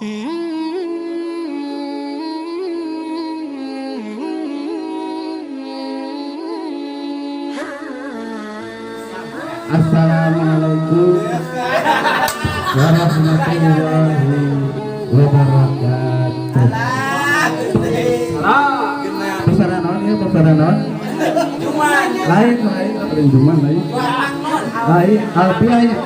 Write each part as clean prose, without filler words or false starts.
Assalamualaikum warahmatullahi wabarakatuh. Pasaran naon ya, pasaran naon? Lain, lain, lain cuman lain. Lain, alfiah nya.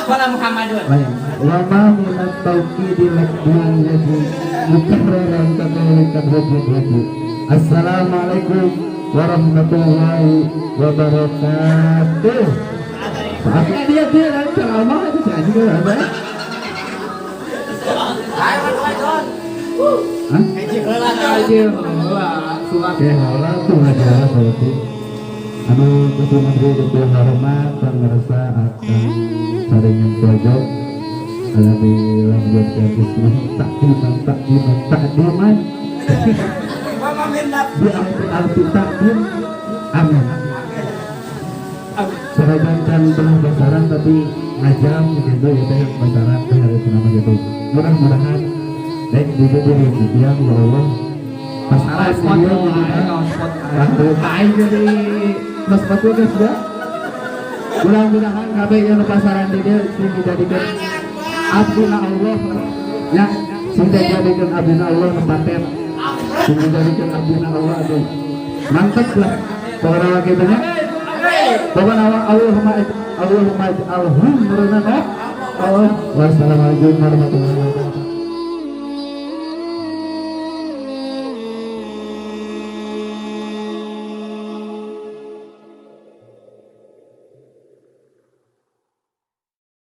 Wala Muhammadun. Lain. Wa ma minat tauqidi lakbun yaji mukarraran kadzalika wajhi. Assalamualaikum warahmatullahi wabarakatuh. Saatnya dia dia kan ceramah itu saya juga ada. Hah? Aja heula surat. Oke, heula tuh aja berarti. Anu kudu menteri itu hormat pangersa akan saringan pojok ada di lanjutkan ismu takdiman takdiman takdiman di alfi alfi takdim, amin. Sanajan can belah pasaran, tapi ngajam gitu ya teh, pasaran teh harus nama gitu. Mudah-mudahan baik di diri yang ya Allah pasaran Spot dia gitu kan. Spot. Aduh, aing jadi mas batu geus ya. Mudah-mudahan kabeh yang pasaran di dieu sing dijadikeun abdina Allah ya, sing dijadikeun abdina Allah nepaten, sing dijadikeun abdina Allah. Aduh, mantep lah pokoknya gitu nya. Pokoknya Allahumma Allahumma ij'alhum meureunan. Oh, wassalamualaikum warahmatullahi wabarakatuh.